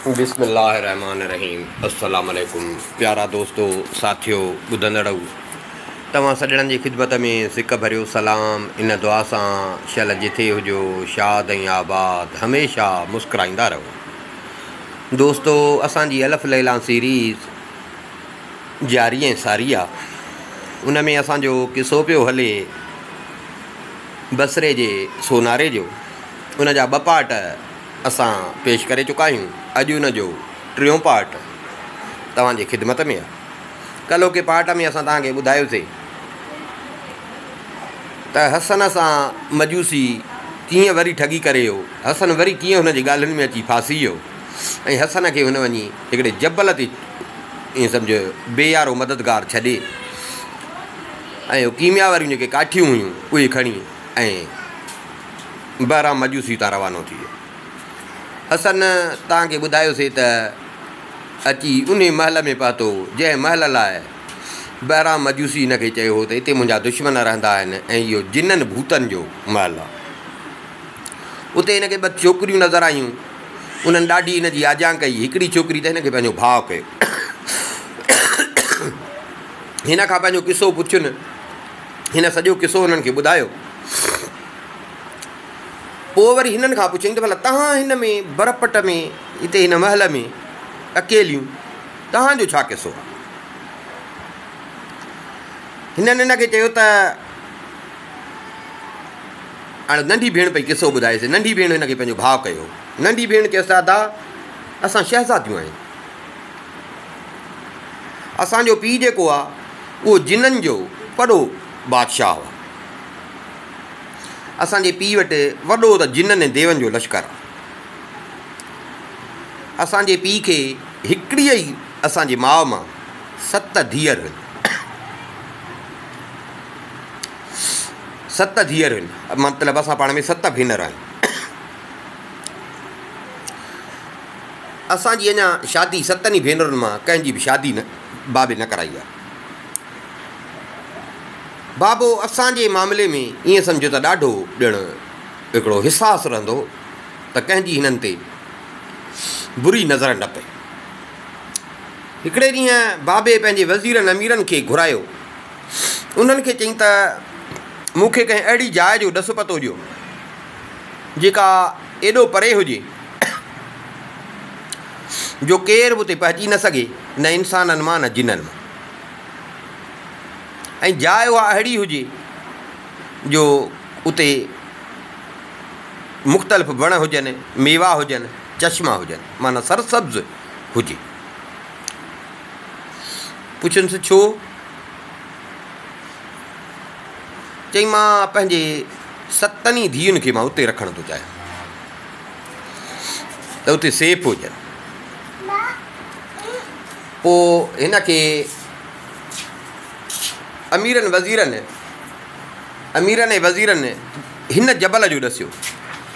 بسم الله الرحمٰن الرحيم السلام عليڪم پيارا دوستو ساٿيو ٻڌندڙؤ توهان سڄڻن جي خدمت ۾ سڪ ڀريو سلام ان دعا سان شل جٿي هجو شاد ۽ آباد هميشه مسڪرائيندا رهو دوستو اسان جي الف ليلان سيريز جاري ۽ ساري آ ان ۾ اسان جو قصو پيو هلي بصري جي سوناري جو ان جا ٻه پارٽ اسان پيش ڪري چڪا آهيون اڄ ان جو ٽيون پارٽ توهان جي خدمت ۾ آهي. ڪلهوڪي پارٽ ۾ اسان توهان کي ٻڌايوسي ته حسن سان مجوسي ڪيئن وري ٺڳي ڪري ويو، حسن وري ڪيئن هن جي ڳالهين ۾ اچي ڦاسي ويو ۽ حسن کي هن وڃي هڪڙي جبل تي ائين سمجهه بي يارو مددگار ڇڏي ۽ ڪيميا واريون جيڪي ڪاٺيون هيون اهي کڻي ۽ بهرام مجوسي اتان روانو ٿي ويو. حسن توهان کي ٻڌايوسي ته اچي انهي محل ۾ پهتو، جنهن محل لاء بهرام مجوسي هن کي چيو هو ته اتي منهنجا دشمن رهندا آهن ۽ اهو جنن ڀوتن جو محل آهي. اتي هن کي ٻه ڇوڪريون نظر آيون. انهن ڏاڍي هن جي آجيان ڪئي. هڪڙي ڇوڪري ته هن کي پنهنجو ڀاء ڪيو. هن کان پنهنجو قصو پڇين. هن سڄو قصو انهن کي ٻڌايو. پوء وري هنن کان پڇيائين ته ڀلا توهان هن ۾ برپٽ ۾ هتي هن محل ۾ اڪيليون توهان جو ڇا قصو آهي؟ هنن هن کي چيو ته هاڻي ننڍي ڀيڻ پئي قصو ٻڌائيس ننڍي ڀيڻ هن کي پنهنجو ڀاء ڪيو ننڍي ڀيڻ چيس ته ادا اسان شهزاديون آهيون اسانجو پيء جيڪو آهي اهو جنن جو وڏو بادشاهه هو اسان جي پيء وٽ وڏو ته جنن ۽ ديون جو لشڪر آ. اسان جي پيء کي هڪڙيء ئي اسان جي ماء مان ست ڌيئر هين. ست ڌيئر هين مطلب اسان پاڻ ۾ ست ڀينر آهيون. اسان جي اڃا شادي ستن ئي ڀينرن مان ڪنهن جي به شادي نه بابي نه ڪرائي آ. بابو اسان جي معاملي ۾ ائين سمجهو ته ڏاڍو ڄڻ هڪڙو حساس رهندو هو ته ڪنهن جي هنن تي بري نظر نه پئي. هڪڙي ڏينهن بابي پنهنجي وزيرن اميرن کي گهرايو. انهن کي چيائين ته مون کي ڪنهن اهڙي جاء جو ڏس پتو ڏيو، جيڪا ايڏو پري هجي جو ڪير به اتي پهچي نه سگهي، نه انسانن مان نه جنن مان. ۽ جاء اها اهڙي هجي جو اتي مختلف وڻ هجن، ميوا هجن، چشما هجن، معنيٰ سرسبز هجي. پڇينس ڇو؟ چيائين مان پنهنجي ستن ئي ڌيئن کي مان اتي رکڻ ٿو چاهيان ته اتي سيف هجن. پوء هن کي اميرن وزيرن اميرن ۽ وزيرن هن جبل جو ڏسيو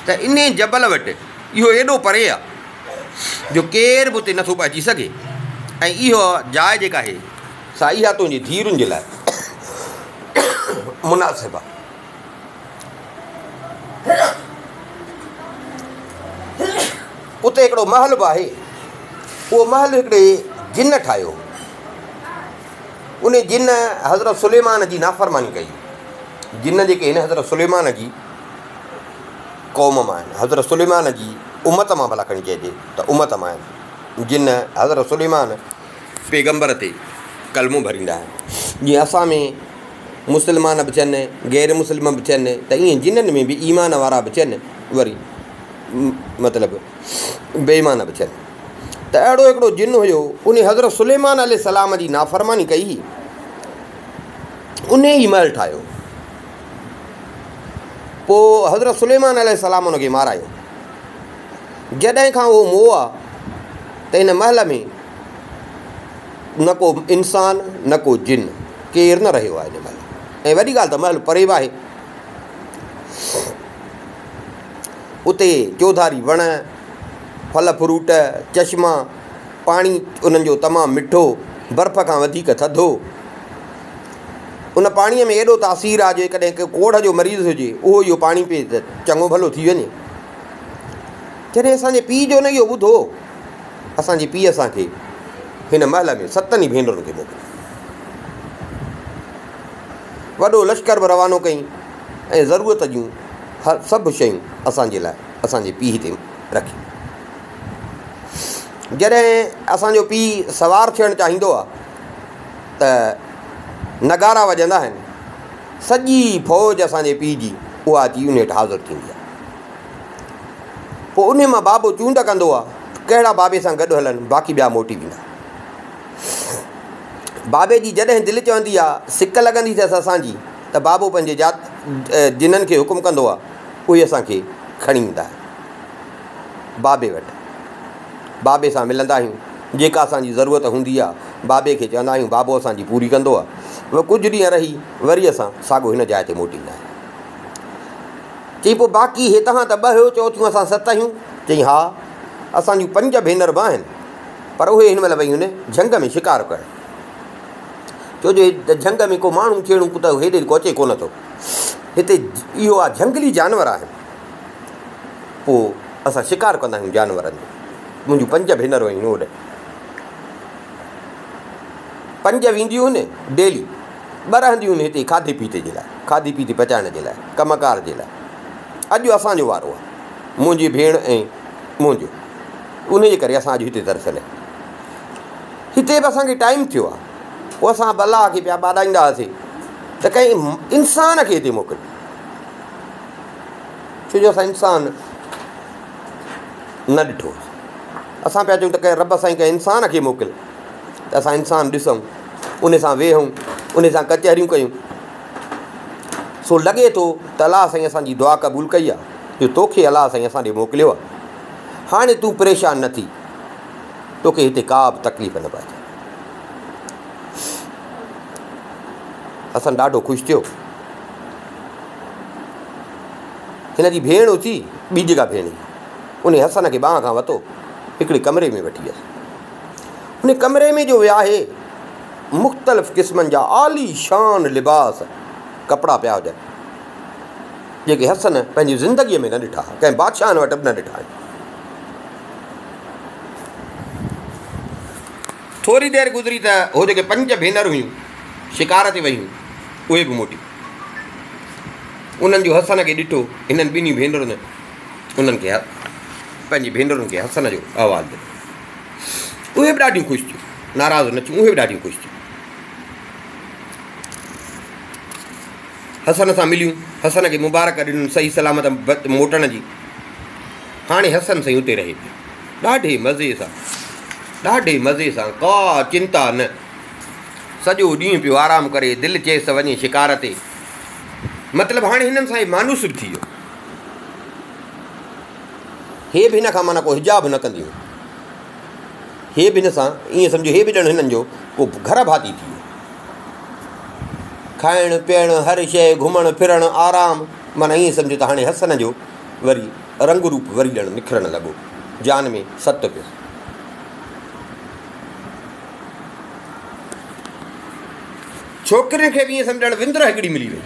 ته انهي جبل وٽ اهو ايڏو پري آ جو ڪير به اتي نٿو پهچي سگهي ۽ اها جاء جيڪا آهي سا اها تنهنجي ڌيئرن جي لاء مناسب آ. اتي هڪڙو محل به آهي. اهو محل هڪڙي جن ٺاهيو. ان جن حضرت سليمان جي نافرماني ڪئي. جن جيڪي هن حضرت سليمان جي قوم مان آهن. حضرت سليمان جي امت مان ڀلا کڻي چئجي ته امت مان آهن. جن حضرت سليمان پيغمبر تي ڪلمو ڀريندا آهن. جيئن اسان ۾ مسلمان به ٿين، غير مسلم به ٿين ته ائين جنن ۾ به ايمان وارا به ٿين وري مطلب بي ايمان به ٿين ته اهڙو هڪڙو جن هيو ان حضرت سليمان عليه السلام جي نافرماني ڪئي هئي ان ئي محل ٺاهيو پوء حضرت سليمان عليه السلام ان کي مارايو جڏهن کان اهو مئو آ ته ان محل ۾ نه ڪو انسان نه ڪو جن ڪير نه رهيو آهي ان محل ۽ وڏي ڳالهه ته محل پري به آهي اتي چوڌاري وڻ، ڦل فروٽ، چشما، پاڻي انهن جو تمام مٺو، برف کان وڌيڪ ٿڌو. ان پاڻيء ۾ ايڏو تاثير آهي جو جيڪڏهن ڪو ڪوڙهه جو مريض هجي، اهو اهو پاڻي پيئي ته چڱو ڀلو ٿي وڃي. جڏهن اسان جي پيء جو هن اهو ٻڌو اسان جي پيء اسان کي هن محل ۾ ستن ئي ڀينرن کي موڪليو. وڏو لشڪر به روانو ڪيائين ۽ ضرورت جون هر سڀ شيون اسان جي لاء اسان جي پيء هتي رکيون. جڏهن اسان جو پيء سوار ٿيڻ چاهيندو آهي ته نغارا وڄندا آهن. سڄي فوج اسان جي پيء جي اها اچي ان وٽ حاضر ٿيندي آهي. پوء انهي مان بابو چونڊ ڪندو آهي ته ڪهڙا بابي سان گڏ هلن باقي ٻيا موٽي ويندا. بابي جي جڏهن دل چوندي آ، سڪ لڳندي اٿس اسان جي ته بابو پنهنجي جات جنن کي حڪم ڪندو آ، اهي اسان کي کڻي ايندا آهن بابي وٽ. بابي سان ملندا آهيون، جيڪا اسان جي ضرورت هوندي آ، بابي کي چوندا آهيون، بابو اسان جي پوري ڪندو آ. ڪجهه ڏينهن رهي وري اسان ساڳو هن جاء تي موٽي ايندا آهيون. چيائين، پوء باقي هي توهان ته ٻه هيو، چئو ٿيون اسان ست آهيون. چيائين، ها، اسان جون پنج ڀينر به آهن، پر اهي هن مهل ويون آهن جهنگ ۾ شڪار ڪرڻ. ڇو جو هي جهنگ ۾ ڪو ماڻهو ڇيڻو ته هيڏي ڪو اچي ڪونه ٿو. هتي اهو آهي جهنگلي جانور آهن. پوء اسان شڪار ڪندا آهيون جانورن جو. منهنجون پنج ڀينرون آهن هوڏي. پنج وينديون آهن ڊيلي. ٻه رهنديون آهن هتي کاڌي پيتي جي لاء، کاڌي پيتي پچائڻ جي لاء، ڪم ڪار جي لاء. اڄ اسان جو وارو آهي، منهنجي ڀيڻ ۽ منهنجو. انهيء جي ڪري اسان اڄ هتي ترسيل آهيون. هتي به اسان کي ٽائيم ٿيو آهي. پوء اسان به الله کي پيا ٻاڏائيندا هئاسين ته ڪنهن انسان کي هتي موڪل. ڇو جو اسان انسان نه ڏٺو. اسان پيا چئون ته ڪنهن رب سائين ڪنهن انسان کي موڪل ته اسان انسان ڏسون، ان سان ويهون، ان سان ڪچهريون ڪيون. سو لڳي ٿو ته الله سائين اسان جي دعا قبول ڪئي آهي جو توکي الله سائين اسان ڏي موڪليو آهي. هاڻي تون پريشان نه ٿي، توکي هتي ڪا به تڪليف نه پهچندي. حسن ڏاڍو خوش ٿيو. هن جي ڀيڻ اٿي، ٻي جيڪا ڀيڻ هئي، انهي حسن کي ٻانهن کان وتو، هڪڙي ڪمري ۾ وٺي ويس. ان ڪمري ۾ جو ويا آهي، مختلف قسمن جا عالي شان لباس، ڪپڙا پيا هجن، جيڪي حسن پنهنجي زندگيء ۾ نه ڏٺا، ڪنهن بادشاهن وٽ به نه ڏٺا آهن. ٿوري دير گذري ته هو جيڪي پنج ڀينر هيون، شڪار تي ويون، اهي به موٽيون. انهن جو حسن کي ڏٺو، هنن ٻنهي ڀينرن انهن کي پنهنجي ڀينرن کي حسن جو احوال ڏنو. اهي به ڏاڍيون خوش ٿيون، ناراض نه ٿيون، اهي به ڏاڍيون خوش ٿيون. حسن سان مليون، حسن کي مبارڪ ڏنن صحيح سلامت موٽڻ جي. هاڻي حسن سائين اتي رهي پيو، ڏاڍي مزي سان، ڏاڍي مزي سان، ڪا چنتا نه. سڄو ڏينهن پيو آرام ڪري، دل چيس ته وڃي شڪار تي. مطلب هاڻي هنن سان هي مانوس به ٿي ويو. هي به هن کان معنيٰ ڪو حجاب نه ڪنديون. هي به هن سان ائين سمجهو هي به ڄڻ هنن جو ڪو گهر ڀاتي ٿي ويو. کائڻ پيئڻ هر شيء گهمڻ ڦرڻ آرام معنيٰ ائين سمجهو ته هاڻي حسن جو وري رنگ روپ وري ڄڻ نکرڻ لڳو. جان ۾ ست پيس. ڇوڪرين کي به ائين سمجهه ڄڻ وندر هڪڙي ملي وئي.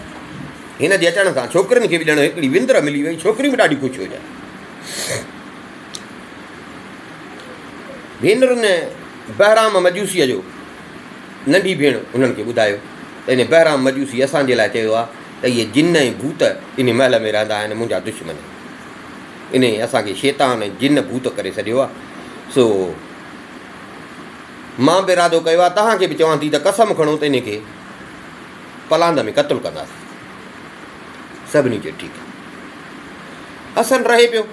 هن جي اچڻ سان ڇوڪرين کي به ڄڻ هڪڙي وندر ملي وئي. ڇوڪريون به ڏاڍيون خوش هجن. ڀينرن بهرام مجوسيء جو ننڍي ڀيڻ انهن کي ٻڌايو ته ان بهرام مجوسي اسان جي لاء چيو آهي ته اهي جن ۽ ڀوت ان محل ۾ رهندا آهن منهنجا دشمن آهن. انهيء اسان کي شيطان ۽ جن ڀوت ڪري سڏيو آهي. سو مان به ارادو ڪيو آهي توهان کي به چوان ٿي ته قسم کڻو ته انهي کي پلاند ۾ قتل ڪنداسين. سڀني چيو ٺيڪ آهي. حسن رهي پيو.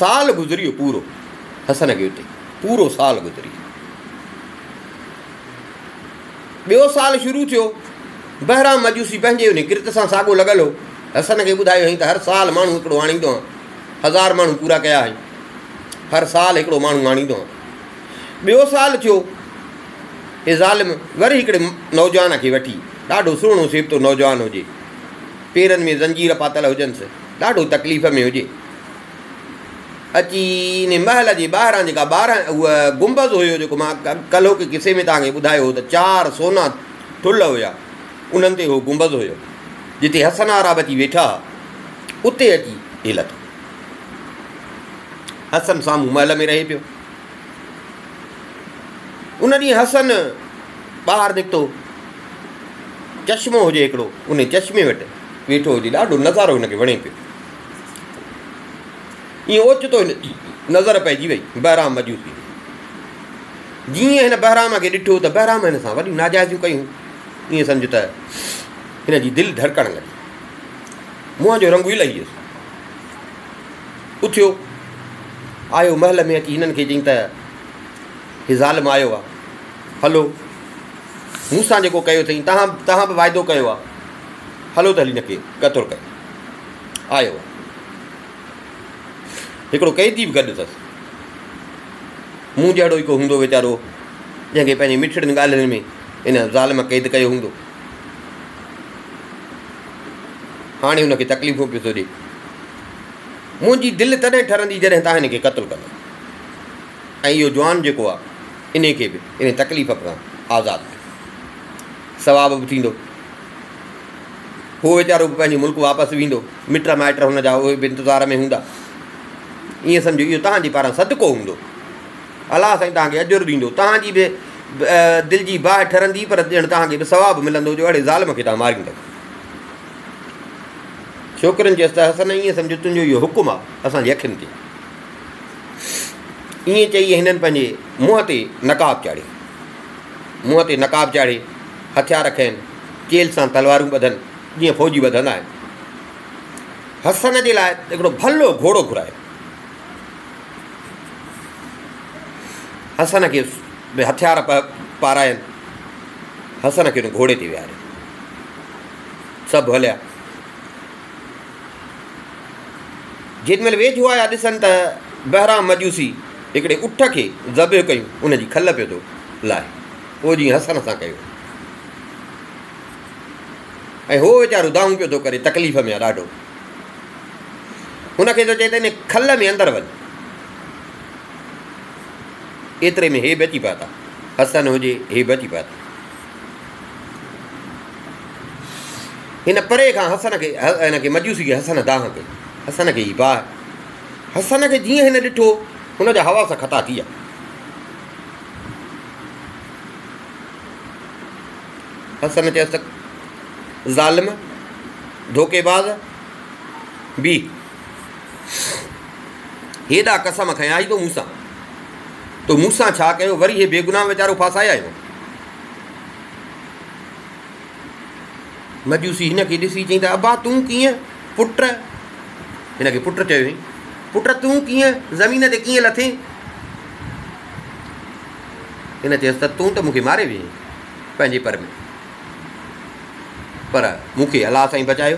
سال گذري ويو پورو حسن کي اتي پورو سال گذري ويو. ٻيو سال شروع ٿيو. بهرام مجوسي پنهنجي انهي ڪرت سان ساڳو لڳل هو. حسن کي ٻڌايو هئائين ته هر سال ماڻهو هڪڙو آڻيندو هان. هزار ماڻهو پورا ڪيا هئائين. هر سال هڪڙو ماڻهو آڻيندو هان. ٻيو سال ٿيو. هي ظالم وري هڪڙي نوجوان کي وٺي، ڏاڍو سهڻو سيبتو نوجوان هجي، پيرن ۾ زنجير پاتل هجنس، ڏاڍو تڪليف ۾ هجي، اچي انهي محل جي ٻاهران جيڪا ٻارهن هوء گنبذ هيو جيڪو مان ڪلهوڪي قصي ۾ توهان کي ٻڌايو هو ته چار سونا ٿلهه هيا، انهن تي اهو گنبذ هيو، جتي حسن آرا به اچي ويٺا ها، اتي اچي هي لٿو. حسن سامهون محل ۾ رهي پيو. ان ڏينهن حسن ٻاهر نڪتو. چشمو هجي هڪڙو، ان چشمي وٽ ويٺو هجي، ڏاڍو نظارو هن کي وڻي پيو. ائين اوچتو هن جي نظر پئجي وئي بهرام مجوسي تي. جيئن هن بهرام کي ڏٺو ته بهرام هن سان وڏيون ناجائزيون ڪيون. ائين سمجهه ته هن جي دل ڌڙڪڻ لڳي. منهن جو رنگ ئي لهي ويس. اٿيو، آيو محل ۾ اچي هنن کي چيائين ته هي ظالم آيو آ، هلو مون سان جيڪو ڪيو اٿئي، توهان توهان به واعدو ڪيو آ، هلو ته هلي هن کي قتل ڪيون. آيو آ. هڪڙو قيدي به گڏ اٿس. مون جهڙو ئي ڪو هوندو ويچارو، جنهن کي پنهنجي مٺڙين ڳالهين ۾ ان ظالم قيد ڪيو هوندو. هاڻي هن کي تڪليفون پيو ٿو ڏئي. منهنجي دل تڏهن ٺرندي جڏهن توهان هن کي قتل ڪندؤ ۽ اهو جوان جيڪو آهي انهي کي به انهي تڪليف کان آزاد ڪيو. ثواب به ٿيندو. هو ويچارو به پنهنجي ملڪ واپس ويندو. مٽ مائٽ هن جا اهي به انتظار ۾ هوندا. ائين سمجهو اهو توهان جي پاران صدقو هوندو. الله سائين توهان کي اجر ڏيندو. توهان جي به دل جي باهه ٺرندي پر ڄڻ توهان کي به ثواب ملندو جو اهڙي ظالم کي توهان ماريندؤ. ڇوڪرين چيس ته حسن ائين سمجهه تنهنجو اهو حڪم آ اسان جي اکين تي. ائين چئي هنن پنهنجي منهن تي نقاب چاڙهي. منهن تي نقاب چاڙهي هٿيار کنين، چيلهه سان تلوارون ٻڌن جيئن فوجي ٻڌندا آهن. حسن جي لاء هڪڙو ڀلو گهوڙو گهرايو. حسن کي به هٿيار پاراين. حسن کي ان گهوڙي تي ويهاريو. سڀ هليا. جيڏي مهل ويجهو آيا ڏسن ته بهرام مجوسي هڪڙي اٺ کي ذبح ڪيون ان جي کل پيو ٿو لاهي. اهو جيئن حسن سان ڪيو ۽ هو ويچارو دانهون پيو ٿو ڪري تڪليف ۾ آ ڏاڍو. هن کي ٿو چئي ته ان کل ۾ اندر وڃ. ايتري ۾ هي به اچي پهتا. حسن هجي هي به اچي پهتا. هن پري کان حسن کي هن کي مجوسي کي حسن دانهن ڪئي. حسن کي هي باهه. حسن کي جيئن هن ڏٺو هن جا حواس خطا ٿي ويا. حسن چيس ته ظالم، ڌوڪيباز، بيهه. هيڏا قسم کنيا آهين تو مون سان. تو مون سان ڇا ڪيو؟ وري هي بيگناهه ويچارو ڦاسائي آيو. مجوسي هن کي ڏسي چيائين ته ابا تون ڪيئن پٽ هن کي پٽ چيو هئائين پٽ تون ڪيئن زمين تي ڪيئن لٿين هن چيس ته تون ته مون کي ماري وئين پنهنجي پر ۾ پر مون کي الله سائين بچايو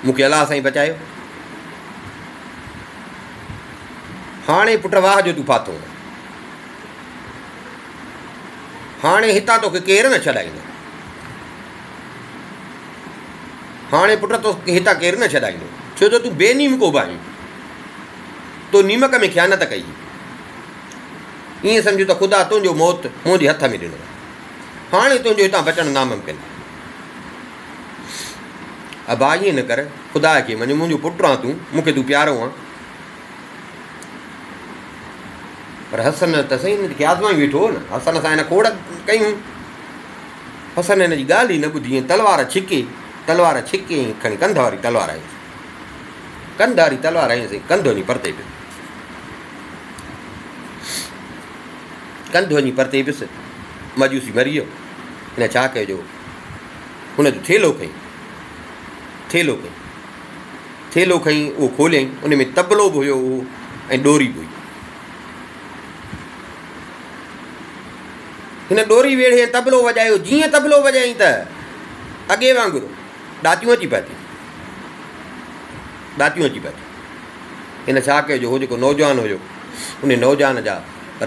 مون کي الله سائين بچايو هاڻي پٽ واهه جو تون ڦاٿو هاڻي هتان توکي ڪير نه ڇڏائيندو. هاڻي پٽ توکي هتان ڪير نه ڇڏائيندو. ڇو جو تون بي نيمڪو به آهين. تو نيمڪ ۾ خيانت ڪئي. ائين سمجهه ته خدا تنهنجو موت منهنجي هٿ ۾ ڏنو آهي. هاڻي تنهنجو هتان بچڻ ناممڪن آهي. ابا ائين نه ڪر، خدا کي مڃ، منهنجو پٽ آن تون، مون کي تون پيارو آن. پر حسن ته سائين هن کي آزمائي ويٺو هو نه. حسن سان هن کوڙ ڪيون. حسن هن جي ڳالهه ئي نه ٻڌي ۽ تلوار ڇڪي، تلوار ڇڪي ۽ کڻي ڪنڌ واري تلوار هنئيس. ڪنڌ واري تلوار هنئيس ۽ ڪنڌ وڃي پرتي پيس. ڪنڌ وڃي پرتي پيس. مجوسي مري ويو. هن ڇا ڪيو جو هن جو ٿيلهو کنئي. ٿيلهو کنئي. ٿيلهو کڻي اهو کوليائين، ان ۾ طبلو به هيو اهو ۽ ڏوري به هئي. هن ڏوري ويڙهي ۽ طبلو وڄايو، جيئن طبلو وڄايائين ته اڳي وانگر ڏاتيون اچي پهتيون. ڏاتيون اچي پهتيون. هن ڇا ڪيو جو هو جيڪو نوجوان هيو، ان نوجوان جا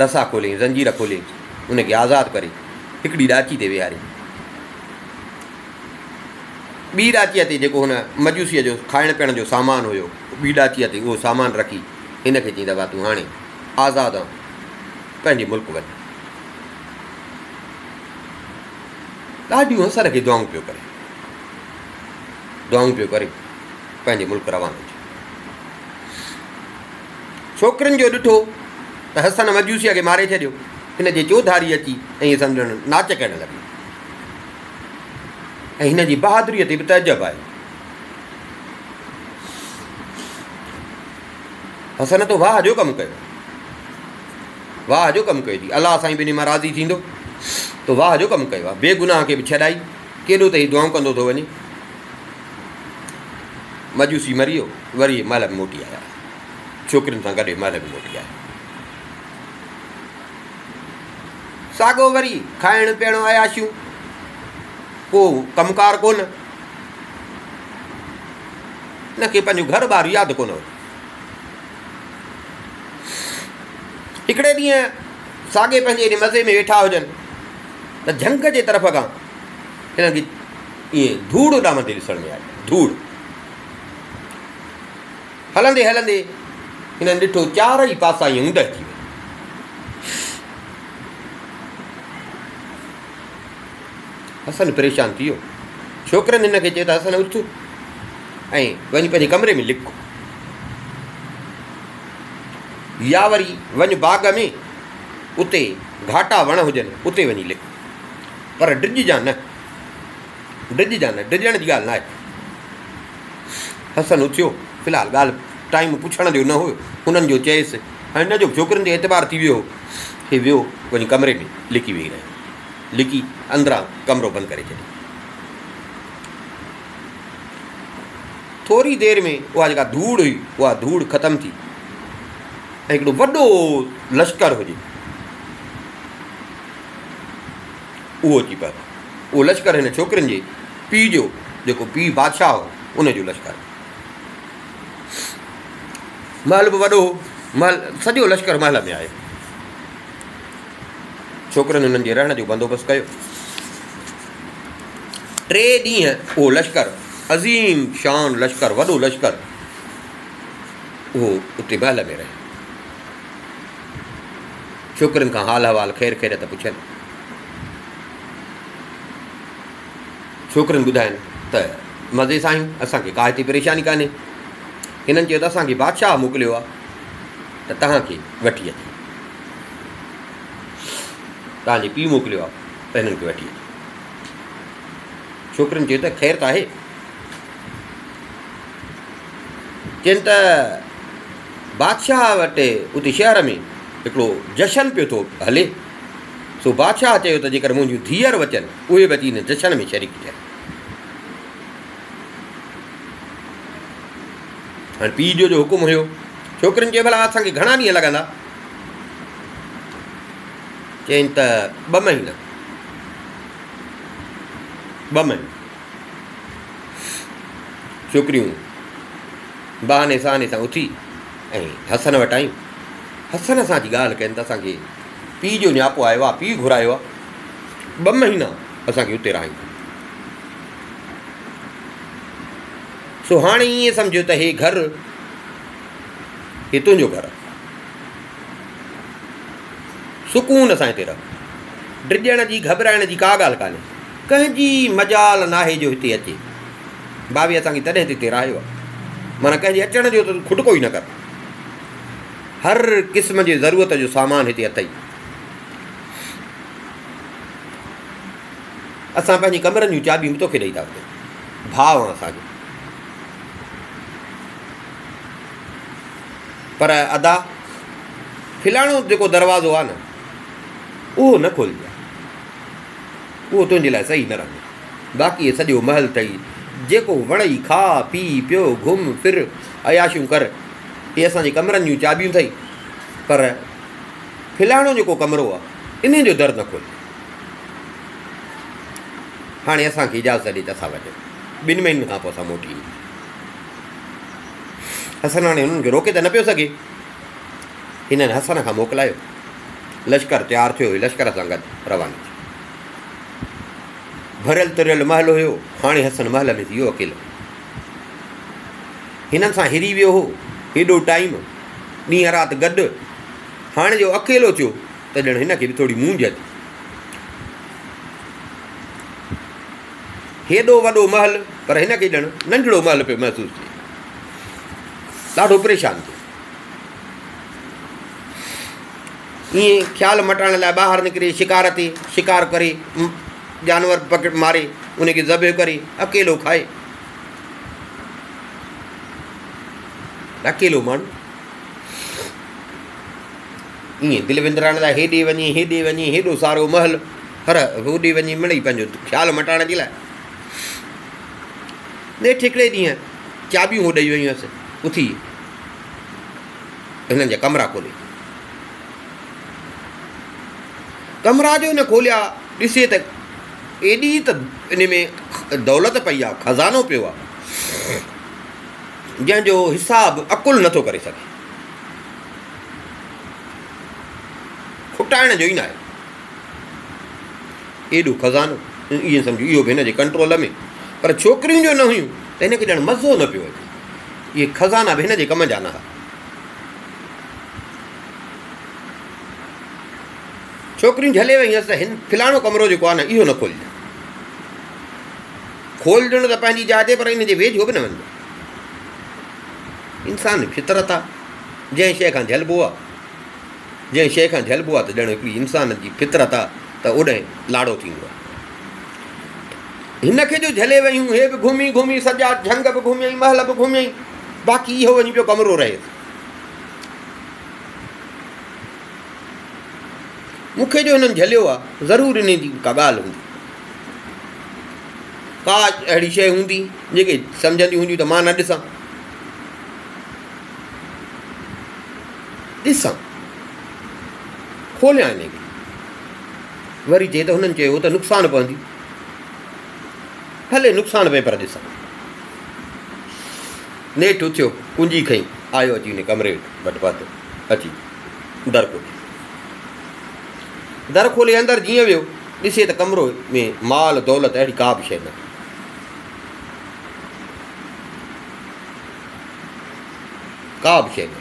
رسا کوليائين، زنجير کوليائين، ان کي آزاد ڪري هڪڙي ڏاچي تي ويهاريائين. ٻي ڏاچيء تي جيڪو هن مجوسيء جو کائڻ پيئڻ جو سامان هيو، ٻي ڏاچيء تي اهو سامان رکي هن کي چيائين ته ڀاء تون هاڻي آزاد آن، پنهنجي ملڪ وڃ. ڏاڍيون حسن کي دعائون پيو ڪري، دعائون پيو ڪري، پنهنجي ملڪ روانو ٿيو. ڇوڪرين جو ڏٺو ته حسن مجوسيء کي ماري ڇڏيو. هن جي چوڌاري اچي ائين سمجهڻ ناچ ڪرڻ لڳي ۽ هن جي بهادريء تي به تعجب آيو. حسن تو واهه جو ڪم ڪيو. واهه جو ڪم ڪيو ٿي. الله سائين به ان مان راضي ٿيندو. تو واهه جو ڪم ڪيو آهي. بيگناهه کي به ڇڏائي. ڪيڏو ته هي دعائون ڪندو ٿو وڃي. مجوسي مري ويو. وري محل ۾ موٽي آيا. ڇوڪرين سان گڏ محل ۾ موٽي آيا. ساڳو وري کائڻ پيئڻ عياشيون. ڪو ڪم ڪار ڪونه. هن کي پنهنجو گهر ٻار ياد ڪونه هو. هڪڙي ڏينهن ساڳي پنهنجي ايڏي مزي ۾ ويٺا هجن ته جهنگ جي طرف کان هنن کي ائين ڌوڙ اڏامندي ڏسڻ ۾ آئي. ڌوڙ هلندي هلندي هنن ڏٺو چارئي پاسا ائين اوندهه ٿي وئي. حسن پريشان ٿي ويو. ڇوڪرن هن کي چيو ته حسن اٿ ۽ وڃ پنهنجي ڪمري ۾ لڪ يا وري وڃ باغ ۾ اتي گهاٽا وڻ هجن اتي وڃي لڪ پر ڊڄجان نه ڊڄجان نه ڊڄڻ جي ڳالهه ناهي. حسن اٿيو في الحال ڳالهه ٽائيم پڇڻ جو نه هو هنن جو چيس ۽ هن جو به ڇوڪرين تي اعتبار ٿي ويو هو هي ويو وڃي ڪمري ۾ لڪي ويهي رهيو. لڪي اندران ڪمرو بند ڪري ڇڏيو. ٿوري دير ۾ اها جيڪا ڌوڙ هئي اها ڌوڙ ختم ٿي ۽ هڪڙو وڏو لشڪر هجي اهو اچي پهتو. اهو لشڪر هن ڇوڪرين جي پيء جو جيڪو پيء بادشاهه هو ان جو لشڪر هو. محل به وڏو هو محل سڄو لشڪر محل ۾ آيو. ڇوڪرن هنن جي رهڻ جو بندوبست ڪيو. ٽي ڏينهن اهو لشڪر، عظيم شان لشڪر، وڏو لشڪر، اهو اتي محل ۾ رهيو. ڇوڪرين کان حال احوال خير خيريت پڇين. ڇوڪرين ٻڌاين ته مزي سان آهيون، اسان کي ڪا هتي پريشاني ڪانهي. هنن چيو ته اسان کي بادشاهه موڪليو آهي ته توهان کي وٺي اچي. توهان جي پيء موڪليو آهي ته هنن کي وٺي اچ. ڇوڪرين چيو ته خير ته آهي. چين ته بادشاهه وٽ اتي شهر ۾ هڪڙو جشن پيو ٿو هلي، سو بادشاهه چيو ته جيڪر منهنجون ڌيئر اچن، اهي به اچي هن جشن ۾ شريڪ ٿين. هاڻي پيء جو جو حڪم هيو. ڇوڪرين چيو ڀلا اسان کي گهڻا ڏينهن لڳندا؟ چيائين ته ٻه مهينا. ٻه مهينا. ڇوڪريون بهاني سهاني سان اٿي ۽ حسن وٽ آيون. حسن سان اچي ڳالهه ڪين ته اسان کي پيء جو نياپو آيو آهي، پيء گهرايو آهي، ٻه مهينا اسان کي اتي رهائيندو. سو هاڻي ائين سمجهو ته هي گهر هي تنهنجو گهر آهي. سڪون سان هتي رهه. ڊڄڻ جي گهٻرائڻ جي ڪا ڳالهه ڪانهي. ڪنهن جي مجال ناهي جو هتي اچي. بابي اسان کي تڏهن ته هتي رهايو آهي. معنيٰ ڪنهن جي اچڻ جو ته کٽڪو ئي نه ڪر. هر قسم جي ضرورت جو سامان هتي اٿئي. اسان پنهنجي ڪمرن جون چاٻيون به توکي ڏئي ٿا وڃون. ڀاء آن اسان جو. پر ادا! فلاڻو جيڪو دروازو آ نه، اهو نه کولجان. اهو تنهنجي لاء صحيح نه رهندو. باقي هي سڄو محل اٿئي، جيڪو وڻئي کاء، پي، پيو، گهم، ڦر، عياشيون ڪر. هي اسان جي ڪمرن جون چاٻيون اٿئي، پر فلاڻو جيڪو ڪمرو آ، انهي جو در نه کولجان. هاڻي اسان کي اجازت ڏي ته اسان وڃون. ٻن مهينن کان پوء اسان موٽي اينداسين. حسن هاڻي هنن کي روڪي ته نه پيو سگهي. هنن حسن کان موڪلايو. لشڪر تيار ٿيو. هي لشڪر سان گڏ روانو ٿيو. ڀريل تريل محل هيو. هاڻي حسن محل ۾ ٿي ويو اڪيلو. هنن سان هري ويو هو هيڏو ٽائيم، ڏينهن رات گڏ. هاڻي جو اڪيلو ٿيو ته ڄڻ هن کي به ٿوري مونجهه ٿي. هيڏو وڏو محل پر هن کي ڄڻ ننڍڙو محل پيو محسوس ٿئي. ڏاڍو پريشان ٿيو. ائين خيال مٽائڻ لاء ٻاهر نڪري شڪار تي، شڪار ڪري، جانور پڪڙي ماري، ان کي ذبح ڪري، اڪيلو کائي. اڪيلو ماڻهو ائين دل وندرائڻ لاء هيڏي وڃي هيڏي وڃي هيڏو سارو محل هر هوڏي وڃي مڙئي پنهنجو خيال مٽائڻ جي لاء. نيٺ هڪڙي ڏينهن چاٻيون هو ڏئي ويون هيس، اٿي هنن جا ڪمرا کولي. ڪمرا جو هن کوليا ڏسي ته ايڏي ته ان ۾ دولت پئي آ، خزانو پيو آ، جنهن جو حساب عقل نٿو ڪري سگهي. کٽائڻ جو ئي ناهي. ايڏو خزانو، ائين سمجهو اهو به هن جي ڪنٽرول ۾، پر ڇوڪريون جو نه هيون ته هن کي ڄڻ مزو نه پيو اچي. اهي خزانا به هن جي ڪم جا نه ها. ڇوڪريون جهلي ويون هيس ته هن فلاڻو ڪمرو جيڪو آهي نه اهو نه کولجان. کولجڻ ته پنهنجي جاء تي پر ان جي ويجهو به نه وڃجان. انسان فطرت آهي، جنهن شيء کان جهلبو آهي، جنهن شيء کان جهلبو آهي ته ڄڻ هڪڙي انسان جي فطرت آهي ته اوڏانهن لاڙو ٿيندو آهي. هن کي جو جهلي ويون، هي به گهمي گهمي سڄا جهنگ به گهميائين، محل به گهميائين، باقي اهو وڃي پيو ڪمرو رهيس. مون کي جو هنن جهليو آهي، ضرور انهي جي ڪا ڳالهه هوندي. ڪا اهڙي شيء هوندي، جيڪي سمجهنديون هونديون ته مان نه ڏسان. ڏسان. کوليان انهي کي. وري چئي ته هنن چيو ته نقصان پوندي. ڀلي نقصان پئي پر ڏسان. نيٺ اٿيو، ڪنجي کنئي، آيو اچي انهي ڪمري وٽ پهتو. اچي در کولي. در کولي اندر جيئن ويو، ڏسي ته ڪمرو ۾ مال دولت اهڙي ڪا به شيء نه. ڪا به شيء نه.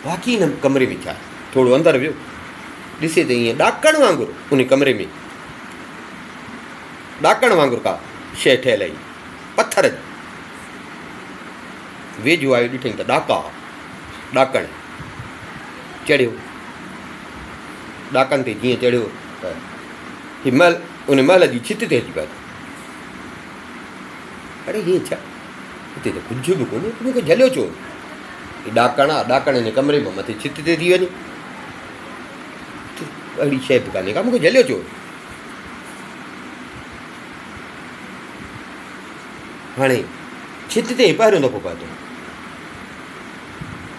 باقي هن ڪمري ۾ ڇا؟ ٿورو اندر ويو، ڏسي ته ائين ڏاڪڻ وانگر ان ڪمري ۾ ڏاڪڻ وانگر ڪا شيء ٺهيل هئي، پٿر جي. ويجهو آيو ڏٺائين ته ڏاڪا، ڏاڪڻ. چڙهيو. ڏاڪن تي جيئن چڙهيو ته هي محل ان محل جي ڇت تي اچي پهتو. اڙي هي ڇا؟ هتي ته ڪجهه به ڪونهي، تون مون کي جهليو ڇو؟ هي ڏاڪڻ آ، ڏاڪڻ هن ڪمري مان مٿي ڇت تي ٿي وڃي. اهڙي شيء به ڪانهي ڪا، مون کي جهليو ڇو؟ هاڻي ڇت تي پهريون دفعو پهتو.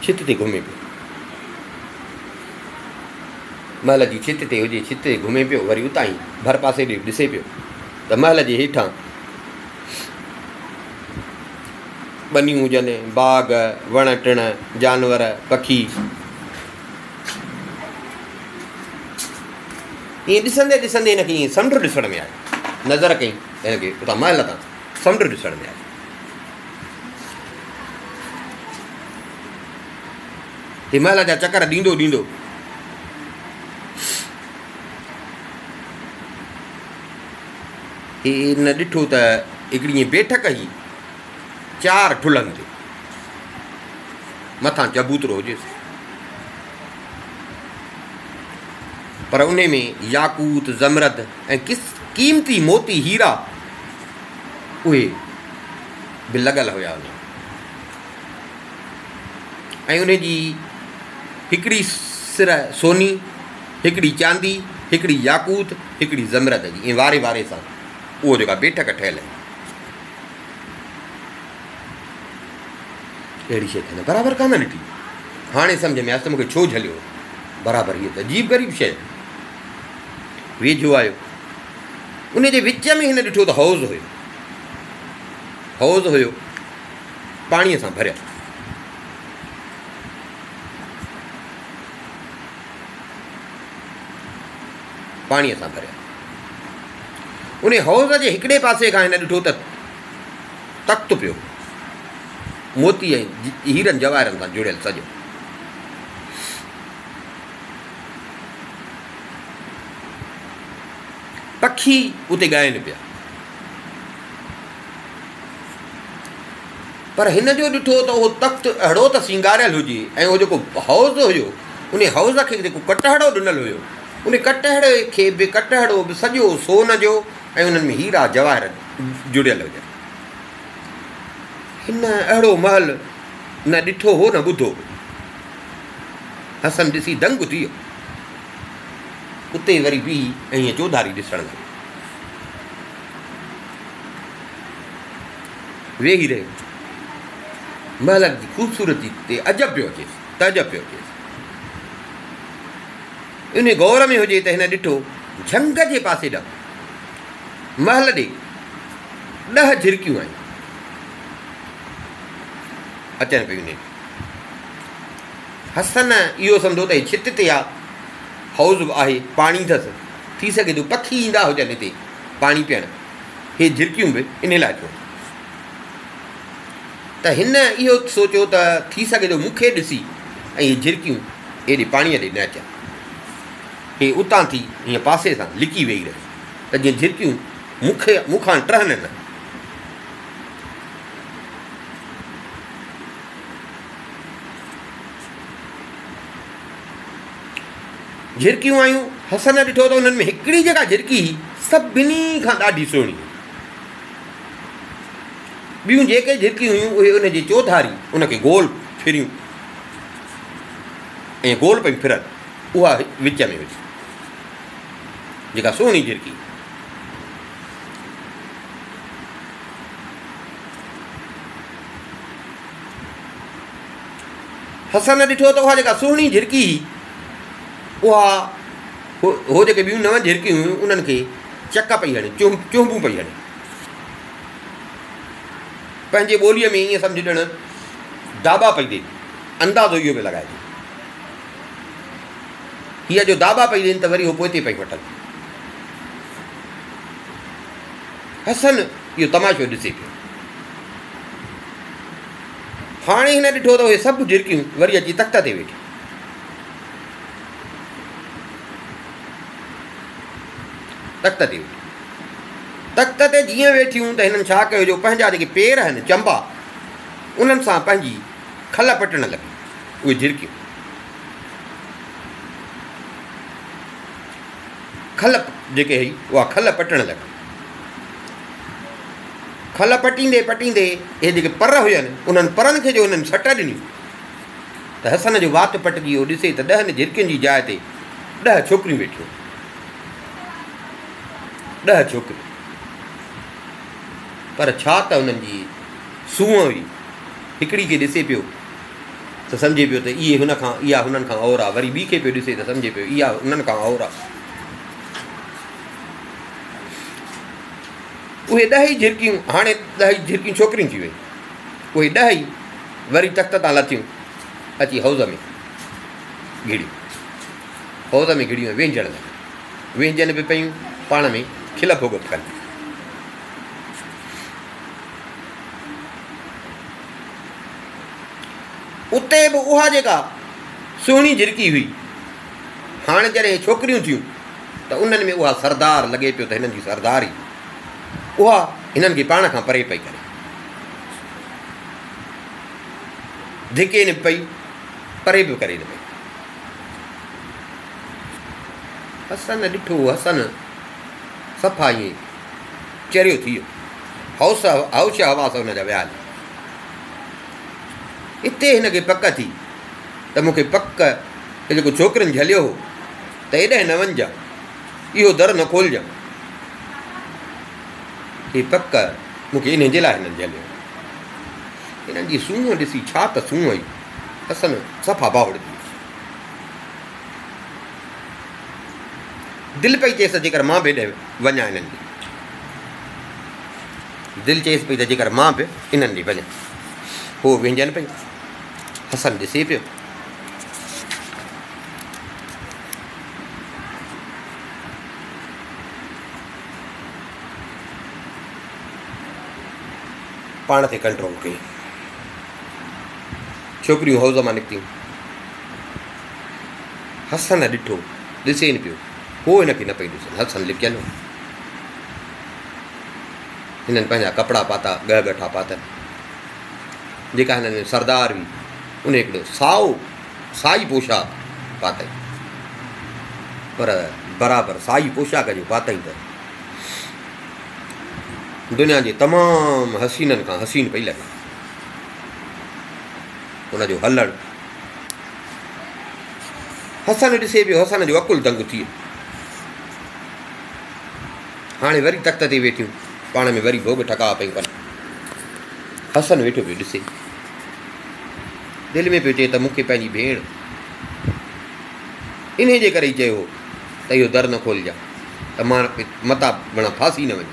ڇت تي گهمي پيو. محل جي ڇت تي هجي، ڇت تي گهمي پيو، وري اتان ئي ڀرپاسي ڏي ڏسي پيو ته محل جي هيٺان ٻنيون هجن، باغ، وڻ ٽڻ، جانور، پکي. ائين ڏسندي ڏسندي هن کي ائين سمنڊ ڏسڻ ۾ آيو. نظر ڪئي ته هن کي اتان محل تان سمنڊ ڏسڻ ۾ آيو. هي محل جا چڪر ڏيندو ڏيندو هن ڏٺو ته هڪڙي ائين بيٺڪ هئي چار ٺلهن تي مٿان چبوترو هجيس پر ان ۾ ياقوت زمرد ۽ ڪس قيمتي موتي هيرا اهي به لڳل هيا ان ۾ ۽ ان جي هڪڙي سر سوني، هڪڙي چاندي، هڪڙي ياقوت، هڪڙي زمرد جي ائين واري واري سان اهو جيڪا بيٺڪ ٺهيل هئي. اهڙي شيء ته هن برابر ڪانه ڏٺي. هاڻي سمجهه ۾ آيس ته مون کي ڇو جهليو. برابر هيء ته عجيب غريب شيء. ويجهو آيو. ان جي وچ ۾ هن ڏٺو ته حوض هيو. حوض هيو. پاڻيء سان ڀريل. پاڻيء سان ڀريل. ان حوض جي هڪڙي پاسي کان هن ڏٺو ته تخت پيو هو. موتي ۽ هيرن جواهرن سان جڙيل سڄو. پکي اتي ڳائن پيا. پر هن جو ڏٺو ته اهو تخت اهڙو ته سينگاريل هجي ۽ اهو جيڪو حوض هيو انهي حوض کي جيڪو ڪٽهڙو ڏنل هيو، انهي ڪٽهڙي کي به ڪٽهڙو به سڄو سون جو ۽ انهن ۾ هيرا جواهر جڙيل هجن. هن اهڙو محل نه ڏٺو هو نه ٻڌو هو. حسن ڏسي دنگ ٿي ويو. اتي وري بيهي ۽ ائين چوڌاري ڏسڻ لڳو. ويهي رهيو. محل جي خوبصورتي تي عجب پيو اچيس، تعجب پيو اچيس. انهي غور ۾ هجي ته هن ڏٺو جهنگ جي پاسي ڏانهن محل ڏي ڏهه جهرڪيون آيون اچن پيون. انهي حسن اهو سمجهيو ته هي ڇت تي آ، حوض به آهي، پاڻي اٿس، ٿي سگهي ٿو پکي ايندا هجن هتي پاڻي پيئڻ، هي جهرڪيون به انهي لاء ٿيون اچن. ته هن اهو سوچيو ته ٿي سگهي ٿو مون کي ڏسي ۽ هي جهرڪيون ايڏي پاڻيء ڏي نه اچن. هي اتان ٿي ائين پاسي سان لڪي ويهي رهيو ته جيئن جهرڪيون مون کي مون کان ٽهن نه. جهرڪيون آيون. حسن ڏٺو ته انهن ۾ هڪڙي جيڪا جهرڪي هئي، سڀني کان ڏاڍي سهڻي هئي. ٻيون جيڪي جهرڪيون هيون، اهي ان جي چوڌاري ان کي گول ڦريون ۽ گول پيون ڦرن. اها وچ ۾ هئي، جيڪا سهڻي جهرڪي هئي. حسن ڏٺو ته اها جيڪا سهڻي جهرڪي هئي، اها هو جيڪي ٻيون نون جهرڪيون هيون، انهن کي چڪ پئي هڻي، چهنبون پئي هڻي. پنهنجي ٻوليء ۾ ائين سمجهه ڄڻ داٻا پئي ڏي. اندازو اهو پيو لڳائجي. هيء جو داٻا پئي ڏين ته وري هو پوئتي پئي وٺن. حسن اهو تماشو ڏسي پيو. هاڻي هن ڏٺو ته اهي سڀ جهرڪيون وري اچي تخت تي ويٺيون. تخت تي ويٺيون. تخت تي جيئن ويٺيون ته هنن ڇا ڪيو جو پنهنجا جيڪي پير آهن، چنبا، انهن سان پنهنجي کل پٽڻ لڳيون. اهي جهرڪيون. کل جيڪي هئي اها کل پٽڻ لڳي. کل پٽيندي پٽيندي اهي جيڪي پر هين انهن پرن کي جو هنن سٽ ڏني ته حسن جو وات پٽجي اهو ڏسي ته ڏهن جهرڪين جي جاء تي ڏهه ڇوڪريون ويٺيون. ڏهه ڇوڪريون. پر ڇا ته انهن جي سونهن هئي. هڪڙي کي ڏسي پيو ته سمجهي پيو ته اهي هن کان اها هنن کان اور آ، وري ٻي کي پيو ڏسي ته سمجهي پيو اها انهن کان اور آ. اهي ڏهه ئي جهرڪيون، هاڻي ڏهه ئي جهرڪيون ڇوڪريون ٿي ويون. اهي ڏهه ئي وري تخت تان لٿيون، اچي حوض ۾ گهڙيون. حوض ۾ گهڙيون ۽ وهنجڻ لڳيون. وهنجن به پيون، پاڻ ۾ کل ڀوڳ به ڪن پيون. اتي به اها جيڪا سهڻي جهرڪي هئي، هاڻي جڏهن ڇوڪريون ٿيون ته انهن ۾ اها سردار لڳي پيو ته هنن جي سردار هئي، اها هنن کي پاڻ کان پري پئي ڪري. ڌڪي نه پئي، پري به ڪري نه پئي. حسن ڏٺو، حسن صفا ائين چريو ٿي ويو. هوس هوش حواس هن جا ويا هليا. اتي هن کي پڪ ٿي ته مون کي پڪ ته جيڪو ڇوڪرين جهليو هو ته ايڏانهن نه وڃجان، اهو در نه کولجان. هي پڪ مون کي انهي جي لاء هنن جهليو هو. هنن جي سونهن ڏسي ڇا ته سونهن هئي، حسن صفا باهوڙ ٿي ويو. دل پئي چيس ته جيڪر مان به ايڏانهن وڃان انهن ڏي. دل چيس پئي ته جيڪر مان به انهن ڏي وڃان. هو وهنجن پئي. حسن ڏسي پيو. پاڻ تي ڪنٽرول ڪئي. ڇوڪريون حوض مان نڪتيون. حسن ڏٺو، ڏسين پيو. هو هن کي نه پئي ڏسن. حسن لڪيل هو. هنن پنهنجا ڪپڙا پاتا، ڳهه ڳٺا پاتل. جيڪا هنن ۾ سردار هئي، ان هڪڙو سائو، سائي پوشاڪ پاتائين، پر برابر سائي پوشاڪ جو پاتائين ته دنيا جي تمام حسينن کان حسين پئي لڳي. ان جو هلڻ حسن ڏسي پيو، حسن جو عقل دنگ ٿي ويو. هاڻي وري تخت تي ويٺيون، پاڻ ۾ وري ڀوڳ ٺڪاء پيون ڪن. حسن ويٺو پيو ڏسي، دل ۾ پيو چئي ته مون کي پنهنجي ڀيڻ انهي جي ڪري ئي چيو هو ته اهو در نه کولجان ته مان متان بڻان ڦاسي نه وڃان.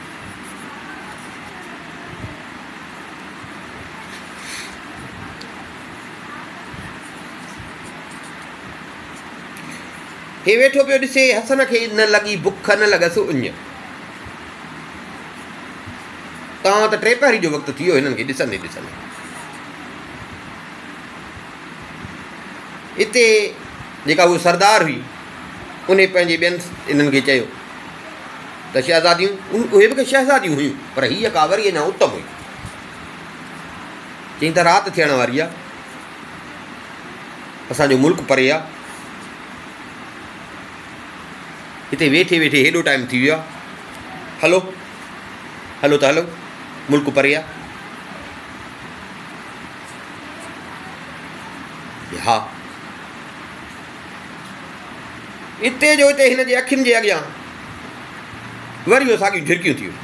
هي ويٺو پيو ڏسي، حسن کي نه لڳي بک نه لڳس اڃ. تان ته ٽيپهري جو وقت ٿي ويو هنن کي ڏسندي ڏسندي. اتي جيڪا هوء سردار هئي، انهي پنهنجي ٻين انهن کي چيو ته شهزاديون، اهي به ڪي شهزاديون هيون، پر هيء ڪا وري اڃا اتم هئي. چيائين ته رات ٿيڻ واري آ، اسان جو ملڪ پري آ، هتي ويٺي ويٺي هيڏو ٽائيم ٿي ويو آ، هلو هلو ته هلو، ملڪ پري آ. ها، اتي جو اتي هن جي اکين جي اڳيان وري اهي ساڳيون جهرڪيون ٿي ويون.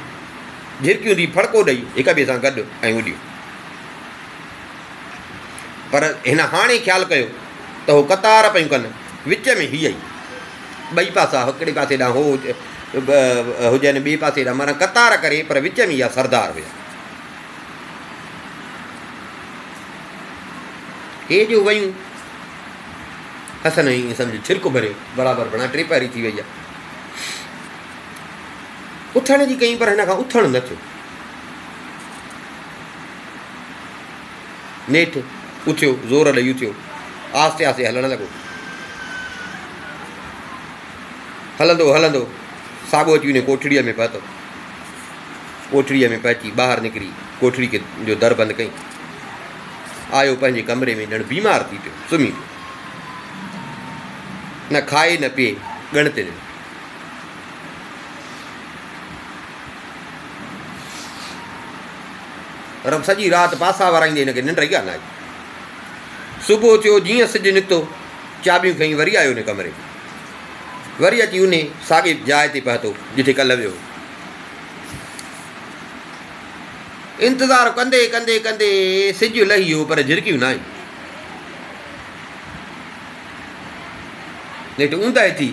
جهرڪيون ٿي ڦڙڪو ڏئي هڪ ٻئي سان گڏ ۽ اڏيون. پر هن هاڻي خيال ڪيو ته هو قطار پيون ڪن، وچ ۾ هيء ئي. ٻئي پاسا هڪڙي پاسي ڏانهن هو هجن، ٻئي پاسي ڏانهن معنيٰ قطار ڪري، پر وچ ۾ اها سردار هيا. هي جو ويون، حسن ائين سمجهه ڇرڪ ڀريو، برابر بڻا ٽيپهري ٿي وئي آهي. اٿڻ جي ڪئي پر هن کان اٿڻ نه ٿيو. نيٺ اٿيو، زور ڏئي اٿيو، آهستي آهستي هلڻ لڳو. هلندو هلندو ساڳو اچي انهي ڪوٺڙيء ۾ پهتو. ڪوٺڙيء ۾ پهچي ٻاهر نڪري ڪوٺڙي کي جو در بند ڪئي. آيو پنهنجي ڪمري ۾ ڄڻ بيمار ٿي پيو، سمهي پيو. نه کائي نه پيئي، ڳڻتين ۾. رب سڄي رات پاسا ورائيندي هن کي ننڊ ئي ڪانه آئي. صبح ٿيو جيئن سج نڪتو، چاٻيون کڻي وري آيو انهي ڪمري ۾. وري اچي انهي ساڳي جاء تي پهتو جتي ڪلهه ويو هو. انتظار ڪندي ڪندي ڪندي سج لهي ويو پر جهرڪيون نه آيون. نيٺ اونداهي ٿي.